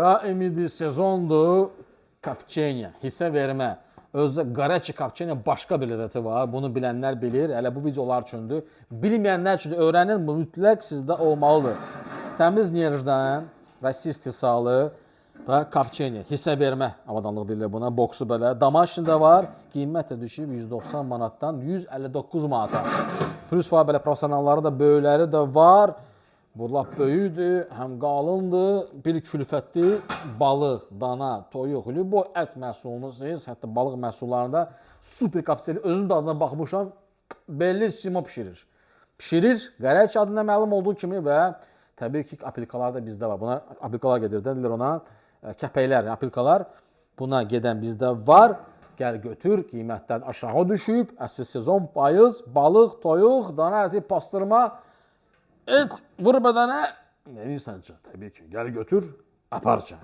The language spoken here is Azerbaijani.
Daimidir, sezondur, kapçeniya, hissə vermə. Özü qaraçı kapçeniya başqa bir ləzzəti var. Bunu bilənlər bilir. Hələ bu videolar üçündür. Bilməyənlər üçün də öyrənin, bu mütləq sizdə olmalıdır. Təmiz Nerjdən, Rusiya istehsalı və kapçeniya, hissə vermə avadanlıq deyirlər buna, boksu belə. Damaşın da var. Qiymət də düşüb 190 manatdan 159 manata. Plus var belə professionalları da, böyükləri də var. Bu lap böyükdür, həm qalındır, bir külfətli balıq, dana, toyuq, lübo ət məhsulunu siz, hətta balıq məhsullarında super kapseli özüm də adına baxmışam, bellissimo bişirir. Bişirir, qərəç adına məlum olduğu kimi və təbii ki, apilkalar da bizdə var. Buna apilkalar gedir, deyirlər ona kəpəklər, apilkalar buna gedən bizdə var. Gəl götür, qiymətlər aşağı düşüb. Əsl sezon payız, balıq, toyuq, dana əti, pastırma, et vur bədənə. Nə deyirsən can? Təbii ki, gəl götür, apar can.